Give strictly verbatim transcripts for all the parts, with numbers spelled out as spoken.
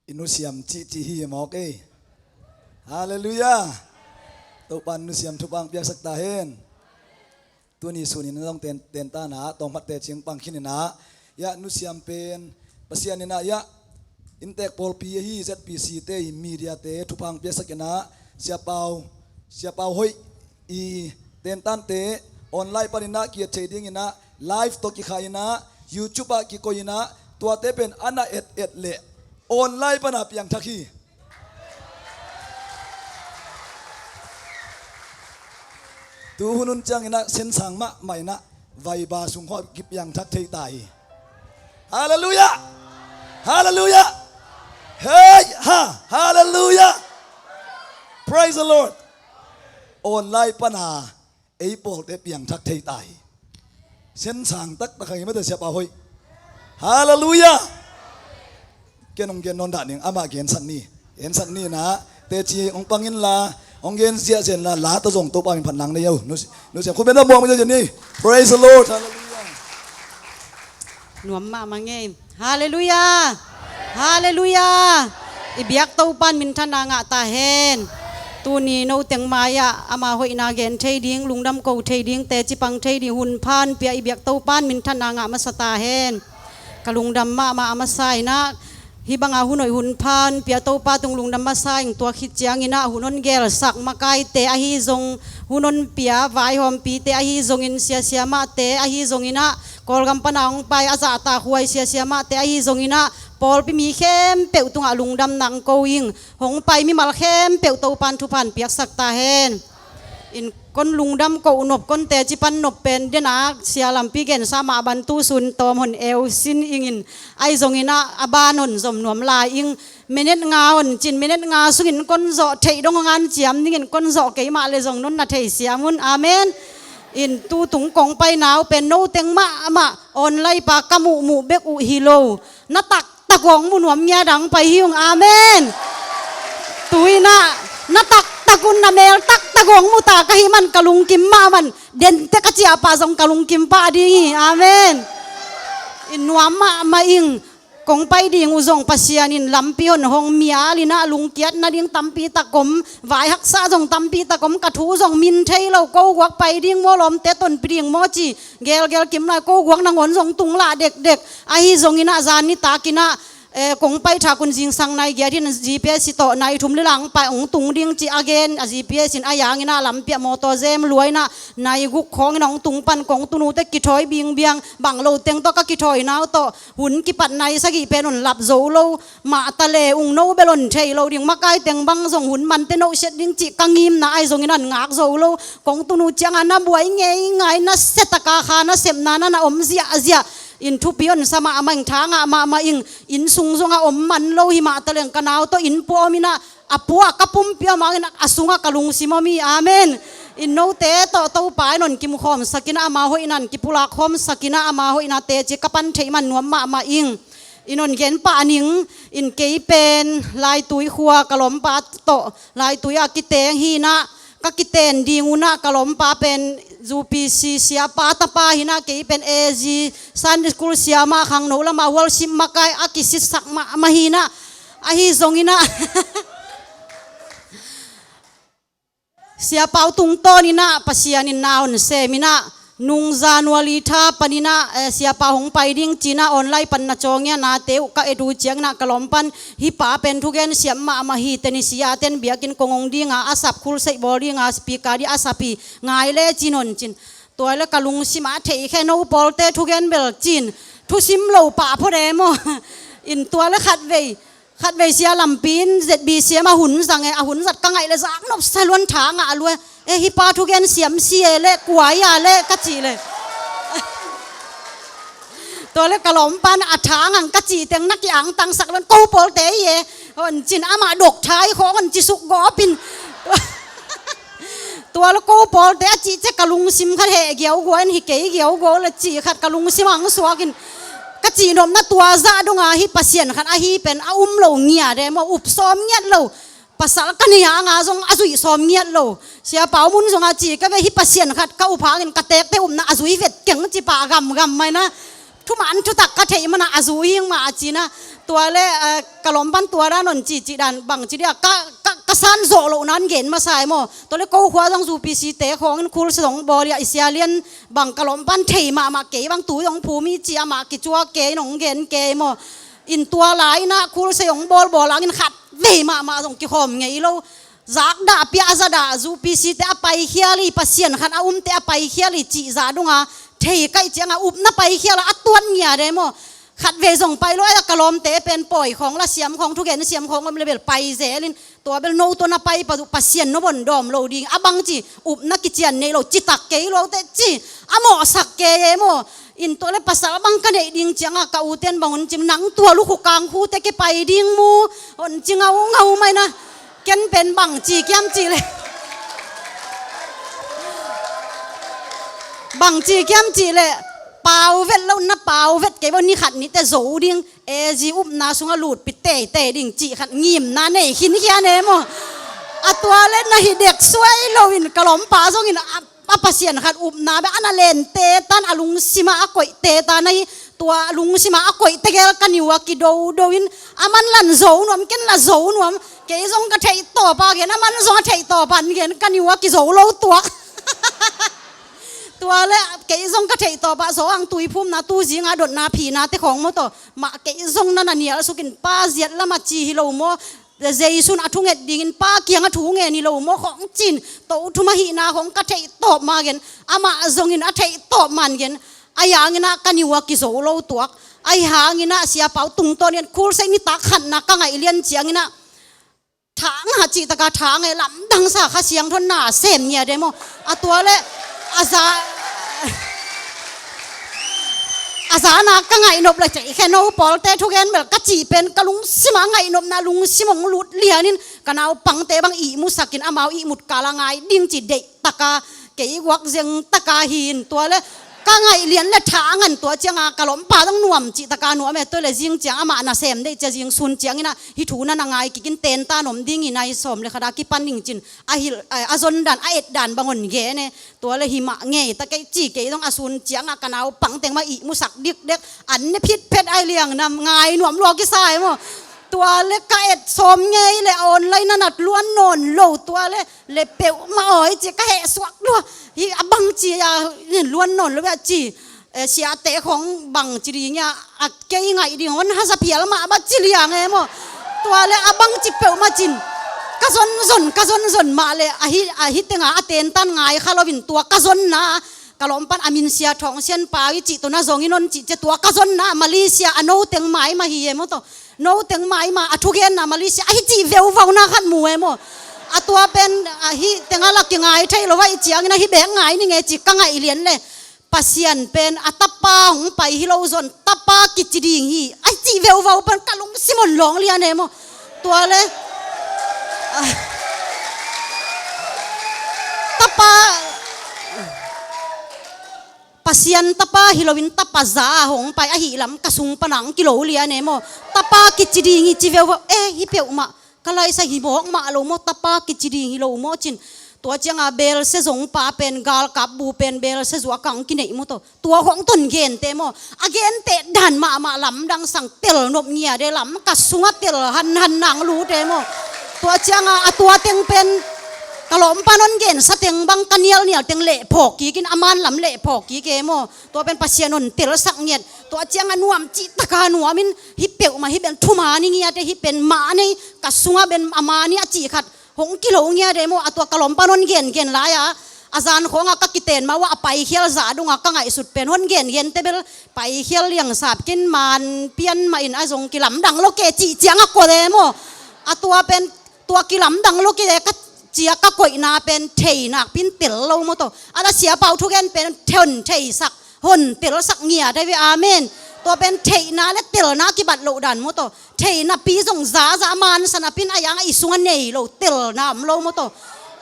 I nusiam cihcih hi mawk ei. Halleluiah. Topa in nusiam thupha hong piaksak ta hen. Tuni sunin a zong ten, ten ta na, tawngphatte cing pang khin in ah, ya, nusiam pen Pasian in ah, ya, inntek pawlpi ahi Z P C te, i media te thupha hong piaksak in ah, Sia Pau, Sia Pau Hoih i tentante online panin ah ki-et thei dingin ah, live tawh kikhah in ah, YouTube ah kikoih in ah, tuate pen a na et et leh online pan a piangthak hi. Tu hun hun ciangin ah sensang mahmah in ah, Viber sung khawng kipiangthak thei ta hi. Halleluiah. Halleluiah. Hei ha. Halleluiah. Praise the Lord. Online pan a ei pawlte piangthak thei ta hi. Sensang taktak hi mate, Sia Pau Hoih. Halleluiah. Ken hong gen nawn dah ning, amah gensak ni. Gensak ni in ah, teci hong pang inla, hong gen ziahziah inla, la tawh zong Topa min phat nang nei o. Nu, nusiam, khut beng ta, muang mah ziahziah ni. Praise the Lord. Halleluiah. Nuam mahmah ngei. Halleluiah. Halleluiah. I biak Topa in minthanna ngah ta hen. Tuni noteng mai-ah ama hoihna gen thei ding, lungdam ko thei ding, teci pang thei ding hun pha hong pia i biak Topa in minthanna ngah masa ta hen. Ka lungdam mahmah a masa in ah, hih banga hun hoih hun pha hong pia Topa tung lungdam masa ing. Tua khit ciangin ah hun hong gelsak makaite ahi zong, hun hong pia vaihawmpite ahi zongin, sia siamahte ahi zongin ah, Kawlgam pan a hong pai a zahtakhuai sia siamahte ahi zongin ah, pawlpi mi khempeuh tungah lungdamna hong ko ing. Hong pai mimal khempeuh Topa in thupha hong piaksak ta hen. In kon lungdam ko nop, kon teci pan nop pen denak sia lampi gensa mah bang tu sun tawm hon eu sin ing in, ahi zongin ah a ban hon zom nuam lai ing. Minute nga hon cin, minute nga sungin kon zawh theih dong hong hanciam dingin kon zawh kei mah leh zong non na theisiam un. Amen. In tu tung kong pai nau pen noteng mahmah online pa ka muhmuh bek uh hi lo. Na taktak hong mu nuam ngiat a hong pai hi ung. Amen. Tu in ah na taktak un, na mel taktak hong mu ta ka hih man ka lungkim mahmah in, dente ka ciah pah zong ka lungkim pah ding hi. Amen. In nuam mahmah ing. Kong pai ding uh zong Pasian in lampi hon hong mial in ah, lungkiat nading tampi tak om, vai haksa zong tampi tak om, ka thu zong min thei lo, ko guak pai ding maw, lawmte tonpih ding maw ci gelgel kim lai, ko guak nangawn zong tung lah dekdek. Ahi zongin ah zan nitak in ah, eh, kong pai thak un zingsang nai giat in G P S tawh nai thum le lang pai hong tung ding ci a gen a, G P S in a yang in ah lampi ah mawtaw zem lua in ah nai guk khawng in hong tung pan kong tunute kithawi bingbiang, bang lo teng tawh ka kithawi nau tawh hun kipat nai sagih pen hon lap zo lo. Mah ta leh ung no bel hon thei lo ding, makai teng bang zong hun mante nohsiat ding cih ka ngimna ahi zongin hon ngak zo lo. Kong tunu ciangah na buai ngeingai, na siataka kha nasepna na na om ziahziah. In thupi hon sa mahmah ing, tha ngah mahmah ing. Inn sung zongah om man lo hi mah ta leng ka nau tawh inn pua om in ah, a pua ka pumpi om hangin a sungah ka lungsim om hi. Amen. In note tawh Topa in hon kimkhawmsak in ah, ama hoihna in kipulak khawmsak in ah, ama hoihna teci ka pan theih man nuam mahmah ing. In hon gen pah ning, in kei pen Laitui khua ka lawmpa tawh Laitui ah kiteng hi in ah, ka kiten ding un ah ka lawmpa pen U P C siapa tapa hi in ah, kei pen A G Sunday School siama, khangno lama worship makai a kisitsak mahmah hi in ah, ahi zongin ah Sia Pau tungtawn in ah Pasian in na hon sem in ah, nung January tha pan in ah, eh, Sia Pau hong pai ding ci in ah online pan na cawng in ah, nate uh ka et uh ciangin ah ka lawm pan, hih pa pen thugen siam mahmah hi, Tennessee ah ten biakinn kong hong ding a, a sap, khulseih bawl ding a, speaker ding a sap hi, ngai le cin hon cin. Tua le ka lungsim ah, thei khe no pawlte thugen bel cin, thusim lo pah phot e maw. In tua le khatvei Khatvei sia lampi in Z B C M a hun zang e, a hun zat ka ngaih le zak nop sa luan, tha ngah lua e. E, hih pa thugen siam si e le, kua ia le ka cih le. Tua le ka lawmpa in a tha ngang ka cih teng na ki-angtangsak luan, ko pawlte hi e. Hon cin amah dok thai khawng hon ci suk gawp in. Tua le ko pawlte a cih ciang ka lungsim khat heh giaugua in, hi kei giaugua le cih khat ka lungsim ah hong suak in. Ka cihnopna tua zah dong a, hih Pasian khat ahi pen a um lo ngiat e maw, up sawm ngiat lo. Pasal ka nei hang a zong a zuih sawm ngiat lo. Sia Pau mun zong a ci ka ve, hih Pasian khat ka up hangin ka tekte upna a zui vet keng ci pah gamgam mai na. thuman thutak ka theih mana a zu hing mah a ci-in ah, tua le, eh, ka lawmpan tua dan hong ci, cih dan bang ci dia, ka, ka, ka san zawh loh nan gen masa e maw. Tua le ko khua zong zu P C te khawng in khulsia zong bawl a, i Sia Lian bang ka lawmpan thei mahmah, kei bang tu zong phum hi ci, amah kicuak kei in hong gen kei maw. In tua lai-in ah khulsia hong bawlbawl hangin khat vei mahmah zong kikhawm ngei lo. Zak dah pia a za dah, zu P C te a paikhial hi, Pasian khat a umte a paikhial hi cih zah dong a, thei kaih ciangah upna paikhial a, a tuat ngiat e maw. Khat vei zong pai lo a, ka lawmte pen pawi khawng la siam khawng, thugen siam khawng om le bel pai zel in, tua bel no tawh na pai pah uh, Pasian no bawldawm lo ding a bang ci, upna kician nei lo, citak kei lo teh ci, a mawhsak kei e maw. In tua le pasal bang ka neih ding ciangah ka u ten bang hong ci, nang tua lukhu kangkhu te kipai ding mu, hong ci ngaungau mai na. Ken pen bang ci kiam cih le, bang ci kiam cih le, pau vet lo na, pau vet kei bo, ni khat ni teh zo ding, A G upna sungah lutpih teitei ding cih khat ngimna nei khinkhian e maw. A tua le na hi dek suai lo in, ka lawmpa zong in a, a Pasian khat upna bek a na lente tan, a lungsimah a koihte tan ahi. Tua a lungsimah a koihte gel ka niu ah kidodo in, aman lan zo nuam, ken la zo nuam. Kei zong ka theih tawpah gen, aman zong a theih tawpah gen, ka niu ah kizo lo tuak. Tua le kei zong ka theih tawpah zo ang, tuiphumna tu zinga dotna phina te khawng maw tawh, mah kei zong na na nial suk in, Pa, ziat lamah ci hi lo maw, Jesu in a thunget dingin Pa kiangah thu ngen hi lo maw khawng ci-in, to thum ahihna khawng ka theih tawp ma gen, amah zong in a theih tawp man gen. Ahi hangin ah ka niu ah kizo lo tuak. Ahi hangin ah Sia Pau tungtawn in khulsia nitak khatna ka ngaih lian ciangin ah, thang a cih taka thang e, lamdang sa, Kha Siangtho in na sem ngiat e maw. A tua le a za, a zana ka ngaihnop le, cei khe no pawlte thugen bel ka cih pen ka lungsimah ngaihnopna lungsim hong lut lianin, ka naupangte bang ihmusakin amau ihmut kal a ngai ding ci deih taka, kei guak zeng taka hi in, tua le ka ngaih lian le thang an, tua cianga ka lawmpa dong nuam cih taka nuam e, tua le zing ciang amah nasem deih cia, zing sun ciangin ah hih thu na na ngai kikin tentan om ding hi, nai sawm le khat a kipan ding ci-in a hilh, a, a zon dan, a et dan bang hong gen e. Tua le hi mah ngei ta kei ci, kei dong a sun ciangah ka naupang teng mah ihmusak dikdek, an ne phitphet ai liang nam ngai nuam lua kisa e maw. Tua le ka et sawm ngei le a online na nat luan nawn lo, tua le le peuhmah awi ci ka heh suak lua. Hi a bang ci a, luan nawn lo bia ci, eh, siate khawng bang ci ding a, a kei ngaih ding hon haza phial mah ba ci liang e maw. Tua le a bang ci peuhmah ci-in ka zonzon, ka zonzon mah le ahi, ahi tenga a tentan ngai kha loin, tua ka zonna ka lawmpan a min Sia Thawng Sian Pau i cih tawh na zong in hon cih cia, tua ka zonna Malaysia a no teng maimah hi e maw tawh. No teng maimah a thugenna Malaysia ahi cih veuvauna khat mu e maw. A tua pen ahi tenga la kingai thei lo, ahi ciangin ahi bek ngai ning e ci ka ngaih lian le, Pasian pen a tapa hong pai hi lo zon, tapa kici ding hi, ahi cih veuvau pen ka lungsim hong lawng lian e maw. Tua le, ah, tapa, Pasian tapa hi loin tapa za a hong pai ahih lam ka sung pana hong kilo lian e maw. Tapa kici ding hi ci veuvaw, eh, hi peuhmah, ka laisa hi mawk mah lo maw, tapa kici ding hi lo maw ci-in. Tua cianga belse zong pa pen, galkap bu pen belse zuak a hong kineih maw tawh. Tua khawng tawh hong gente maw. A gente dan mahmah lamdang sang, tel nop ngiat e, lam ka sungah tel hanhan nang lut e maw. Tua cianga a tua teng pen ka lawmpan hong gensa teng bang ka nialnial teng lehphawk kikin, a man lam lehphawk kik e maw. Tua pen Pasian hong telsak ngiat. Tua cianga nuam cih taka nuamin, hi peuhmah hi pen thuman hi ngiat e, hi pen man hi, ka sungah pen a man hi a cih khat hong kilo ngiat e maw. A tua ka lawmpan hong gengen lai-a, a zan khawngah ka kiten mah uh a, a paikhial zah dongah ka ngaihsut pen hong gengente bel paikhial liangsap kin, man pian mah in a zong kilamdang lo ke cih ciangah kawt e maw. A tua pen tua kilamdang lo kei le ka cia ka koihna pen thei nakpi-in tel lo maw tawh. A la Sia Pau thugen pen thei, hon theisak, hon telsak ngiat e ve, amen. Tua pen theihna le telna kibat loh dan maw tawh. Theihna pi zong zaza mansa napi-in a yang a i sungah nei lo, telna om lo maw tawh.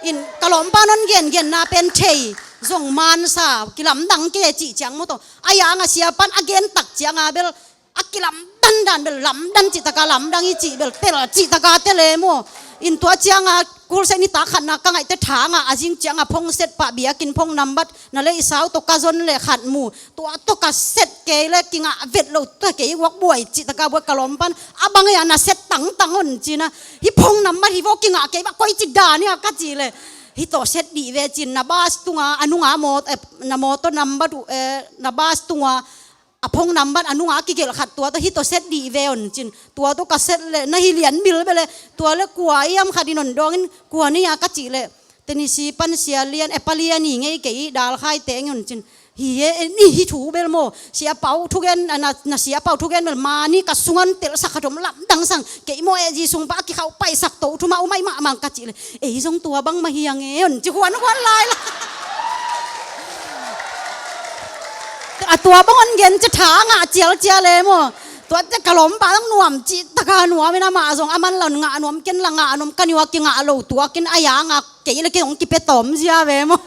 In ka lawmpan hon gengenna pen thei zong mansa kilamdang kei cih ciang maw tawh. A yang a Sia pan a gen tak cianga bel a kilamdan dan bel lamdan cih taka lamdang hi cih bel tel cih taka tel e maw. In tua cianga Kul set nitak khatna ka ngaihte tha ngah a, zing ciangah phone set pah, biakinn phone nambat na leisau tawh ka zon le khat mu. Tua tawh ka set kei le kingah vet lo, tua kei uak buai cih taka buai ka lawm pan. A bang ei a na set tangtang un ci-in ah, hih phone nambat hi vaw kingah kei bah, koici dan hia ka cih leh, hih tawh set dih ve ci-in na bus tunga, a nunga mawt-, eh, na mawtaw nambat uh, eh, na bus tunga a phone nambat a nunga kigelh khat tua tawh hih tawh set dih ve un ci-in. Tua tawh ka set leh na hi lian bil bel e. Tua leh kua hiam khat in hong dawng in, kua na hia ka cih leh, Tennessee pan Sia Lian, eh, Pa Lian hi ngei, kei Dalkhai teng un ci-in. Hi e, eh, ni hi thu bel maw. Sia Pau thugen, ah, na, na Sia Pau thugen bel mani ka sungah telsak khat om, lamdang sang. Kei maw, eh, zi sung pan a kikhauh paisak to thu mah, uh mai mahmah ka cih leh, ei zong tua bang mah hi hang e un ci, huan huan lai la. A tua bang hong gen ci tha ngah cialcial e maw. Tua teh ka lawm pa zong nuam cih taka nuam in, amah zong a man la ngah nuam, ken la ngah nuam, ka niu a kingah lo tuak in, a yang a kei le kei hong kipia tawm zia ve maw.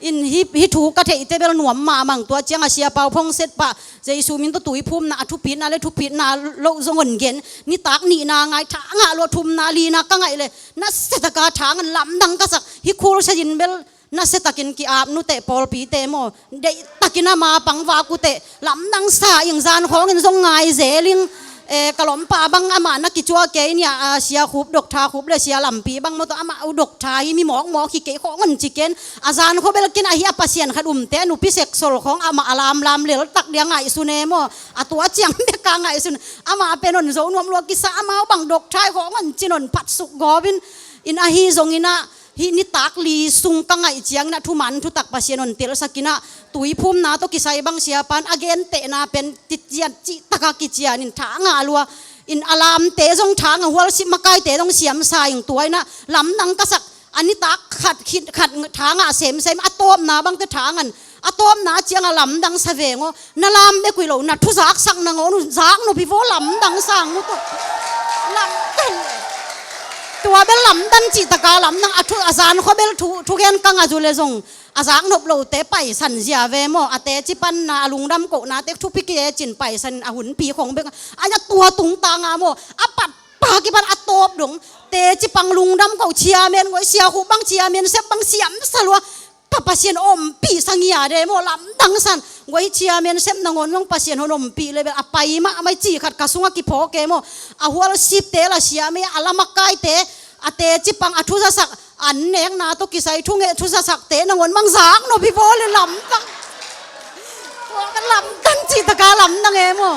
In hih, hih thu ka theihte bel nuam mahmah. Tua ciangah Sia Pau phone set pah, Jesu min tawh tuiphumna a thupitna le thupitna loh zong hong gen. Nitak nihna ngai, tha ngah lua, thumna lina ka ngaih leh nasia taka tha ngah, lamdang ka sak. Hih Kul set in bel nasia takin ki-ap nuteh, pawlpite maw, deih takin ama pang vak uteh, lamdang sa ing, zan khawng in zong ngai zel ing. Eh, ka lawm pa bang amah na kicuah kei nia, ah, Sia Khup, Doctor Khup le Sia Lampi bang maw tawh, amah uh doctor hi, mi mawkmawk hi, kei khawng un ci ken. A zan khua bel ken ahi a Pasian khat umte, a nupi seksol khawng amah a lamlam lel tak dia ngaihsun e maw. A tua ciang bek a ngaihsun. Amah pen hong zo nuam lua kisa, amau bang doctor hi khawng un ci-in hong phatsuk gawp in. In ahi zongin ah, hih nitak li sung ka ngaih ciangin ah thuman thutak Pasian hong telsak in ah, tuiphumna tawh kisai bang Sia pan a gentehna pen kician, cih taka kician in tha ngah lua. In a lamte zong tha ngah, hualsip makaite zong siam sa ing. Tua in ah lamdang ka sak, a nitak khat khit khat tha ngah semsem, a tawpna bangte tha ngah in. A tawpna ciang a lamdang sa veng aw. Na lam bek uh hi lo, na thu zaksak nangawn uh zak nop hi vaw, lamdang sang uh tawh. Lamdang. Tua bel lamdang cih taka lamdang, a thu, a zan khua bel thu, thugen ka ngah zu le zong a zak nop lote paisan zia ve maw. A teci panna, a lungdam kohnate thupi kei e ci-in paisan in, a hunpi khong bek. A nya tua tungtang a maw, a pat pa kipan a tawp dong, teci pang lungdam ko, chairman ngoi, Sia Khup bang chairman sep bang siam sa lua. Pa Pasian ompih sa ngia de maw, lamdang san. Guai chairman sep nangawn zong Pasian hong ompih le bel a pai mahmah hi ci khat ka sungah kiphawk e maw. A hualsipte la siam e, a la makaite, a teci pang, a thuzasak, an nekna tawh kisai thu nge, thuzasakte nangawn bang zak nop hi vaw le, lamdang. Tua ka lamdang cih taka lamdang e maw.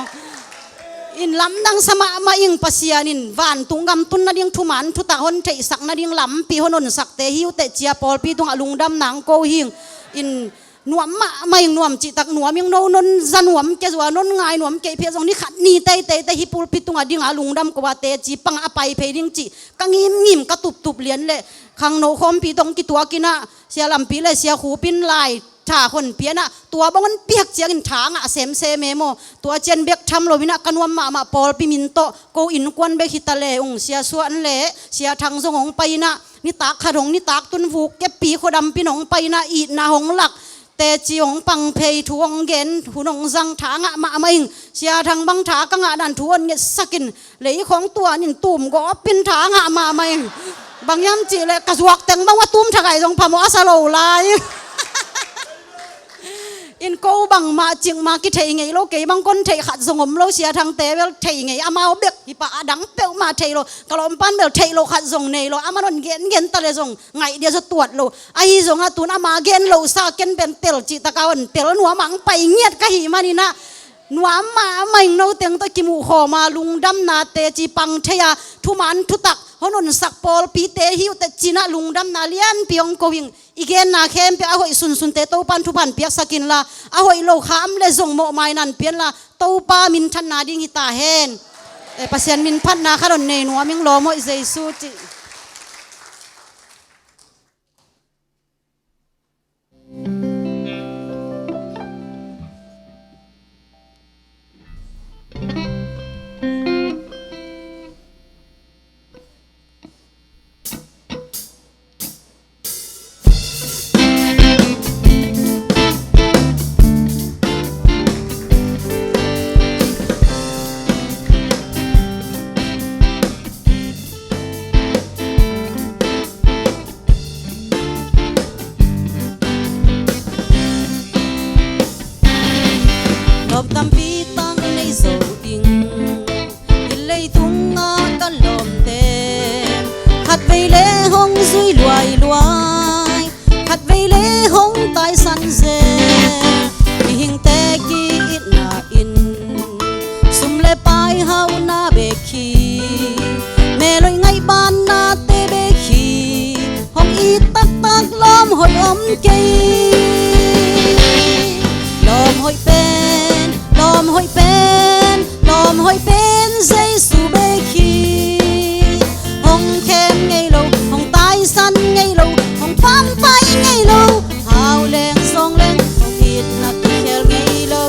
In lamdang sa mahmah ing. Pasian in vantung gam tun nading thuman thutak hong theihsak nading lampi hong honsakte hi uh teh ci-a pawlpi tungah lungdamna hong ko hi ing. In nuam mahmah ing, nuam cih tak nuam ing. No non za nuam kei zua, non ngai nuam kei phei zong, ni khat ni teitei teh hih pulpit tungah ding a lungdam ko a, teci pang a pai phei ding cih ka ngimngim, ka tuptup lian leh khangno khawmpi tawh kituak in ah, Sia Lampi le Sia Khup in lai tha hong piak in ah, tua bang hong piak ciangin tha ngah semsem e maw. Tua ciang bek tham lo in ah, ka nuam mahmah pawlpi min tawh, ko innkuan bek hi ta le ung, Sia Suan le Sia Thang zong hong pai in ah, nitak khat hong, nitak tun vuk keppi khuadam pin hong pai in ah, itna hong lak, teci hong pang phei, thu hong gen, hun hong zang, tha ngah mahmah ing. Sia Thang bang tha ka ngah dan thu hong ngetsak in, lei khawng tuan in tum gawp in tha ngah mahmah ing. Bang hiam cih leh ka zuak teng bang a tum tha gai zong phamawh a sa lo lai. In ko bangmah cikmah kithei ngei lo, kei bang kon theih khat zong om lo, Sia Thangte bel thei ngei, amau bek hi pah, a dang peuhmah thei lo, ka lawm pan bel theih loh khat zong nei lo, aman hong gengen ta le zong ngaih dia zaw tuat lo. Ahi zongah tun ama gen loh sa ken pen tel cih taka hong tel nuam ang pai ngiat ka hih manin ah, nuam mahmah ing. No teng tawh kimuh khawm a, lungdamna teci pang thei a, thuman thutak hong honsak pawlpite hi uh teh ci-in ah lungdamna lianpi hong ko ing. I genna khempeuh a hoih sunsunte Topa'n thupha hong piaksak inla, a hoih lo kham le zong mawhmaina hong pia inla, Topa minthanna ding hi ta hen. Eh, Pasian min phatna khat hong nei nuam ing, lawm hoih Jesu cih. hoih om kei. Lawm hoih pen, lawm hoih pen, lawm hoih pen Jesu bek hi. Hong khem ngei lo, hong taisan ngei lo, hong pampai ngei lo, hau leng sawng leng hong itna kikhel ngei lo.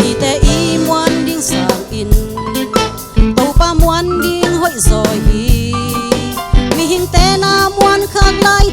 Mite i muan ding sangin Topa muan ding hoih zaw hi. Mihingte na muan khak lai